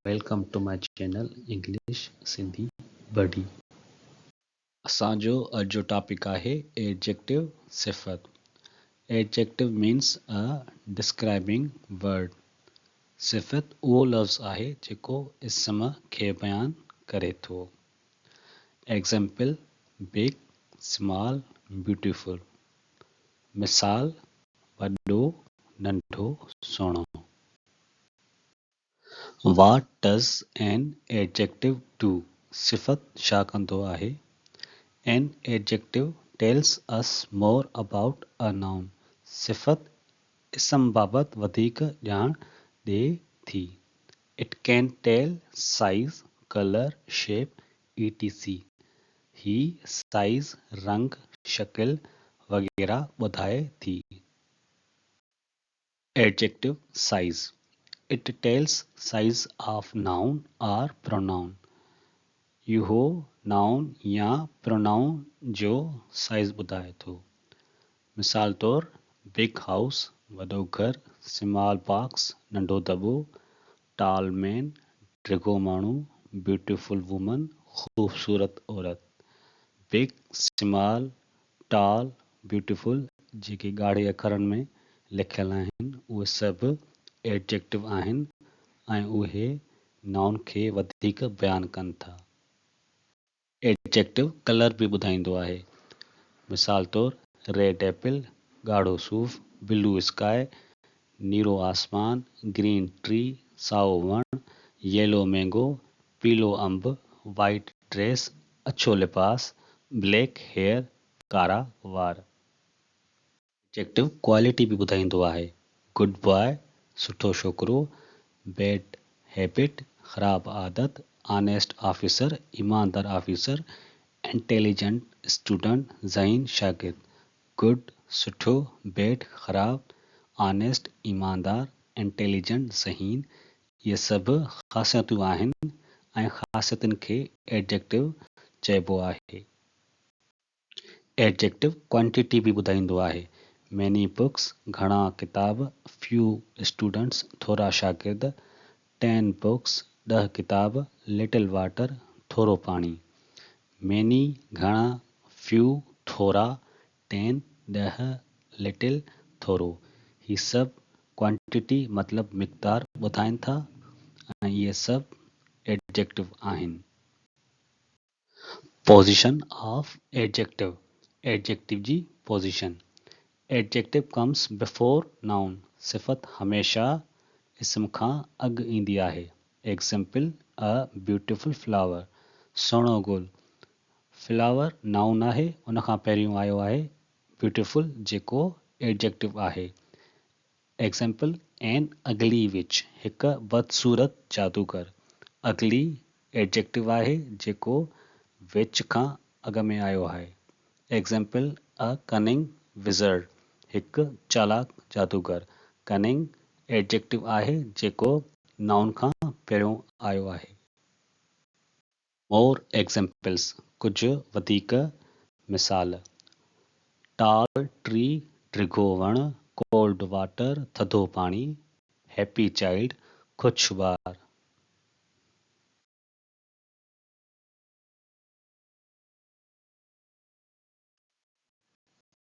Welcome to my channel English Sindhi buddy. اسان جو اڄ جو ٽاپڪ آهي ايڊجيڪٽو صفت. Adjective means a describing word. صفت اهو لفظ آهي جيڪو اسم کي بيان ڪري ٿو. Example big, small, beautiful. مثال وڏو، ننڍو، سهڻو. What does an adjective do? صفت ڇا ڪندو آهي؟ An adjective tells us more about a noun. صفت اسم بابت وڌيڪ ڄاڻ ڏئي ٿي. It can tell size, colour, shape, E T C. He size, رنگ، شڪل وغيره ٻڌائي ٿي. Adjective size, It tells size of noun or pronoun. اهو نائون يا پرونائون جو سائيز ٻڌائي ٿو. مثال طور، بگ هائوس، وڏو گهر، سمال باڪس، ننڍو دٻو، ٽال مين، ڊگهو ماڻهو، بيوٽيفل وومن، خوبصورت عورت. بگ، سمال، ٽال، بيوٽيفل جيڪي ڳاڙهي اکرن ۾ لکيل آهن اهي سڀ ايڊجيڪٽو آهن ۽ اهي نائون کي وڌيڪ بيان ڪن ٿا. ايڊجيڪٽو ڪلر به ٻڌائيندو آهي. مثال طور ريڊ ايپل، ڳاڙهو صوف، بلو اسڪاء، نيرو آسمان، گرين ٽري، سائو وڻ، ييلو مينگو، پيلو انب، وائيٽ ڊريس، اڇو لباس، بليڪ هيئر، ڪارا وار. ايڊجيڪٽو ڪوالٽي به ٻڌائيندو آهي. گڊ بواء، سٺو ڇوڪرو، بيڊ هيبٽ، خراب عادت، آنيسٽ آفيسر، ايماندار آفيسر، انٽيليجنٽ اسٽوڊنٽ، ذهين شاگرد. گڊ، سٺو، بيڊ، خراب، آنيسٽ، ايماندار، انٽيليجنٽ، ذهين، اهي سڀ خاصيتون آهن ۽ خاصيتن کي ايڊجيڪٽو چئبو آهي. ايڊجيڪٽو ڪوانٽيٽي به ٻڌائيندو آهي. ميني بڪس، گهڻا ڪتاب، فيو اسٽوڊنٽس، ٿورا شاگرد، ٽين بڪس، ڏهه ڪتاب، لٽل واٽر، ٿورو پاڻي. ميني، گهڻا، فيو، ٿورا، ٽين، ڏهه، لٽل، ٿورو. هي سڀ ڪوانٽيٽي مطلب مقدار ٻڌائين ٿا ۽ اهي سڀ ايڊجيڪٽو آهن. پوزيشن آف ايڊجيڪٽو، ايڊجيڪٽو جي position. Adjective comes before noun, صفت هميشه اسم کان اڳ ايندي آهي. ايگزيمپل، ا بيوٽيفل فلاور، سهڻو گل. فلاور نائون آهي ان کان پهريون آيو آهي بيوٽيفل جيڪو ايڊجيڪٽو آهي. ايگزيمپل، اين اگلي وچ، هڪ بدصورت جادوگر. اگلي ايڊجيڪٽو آهي جيڪو وچ کان اڳ ۾ آيو آهي. ايگزيمپل، ا ڪننگ وزرڊ، هڪ چالاڪ جادوگر. ڪننگ ايڊجيڪٽو آهي جيڪو نائون کان پهريون آيو آهي. More Examples، ڪجهه وڌيڪ مثال، Tall tree، ڊگهو وڻ، Cold water، ٿڌو پاڻي، Happy child، خوش ٻار.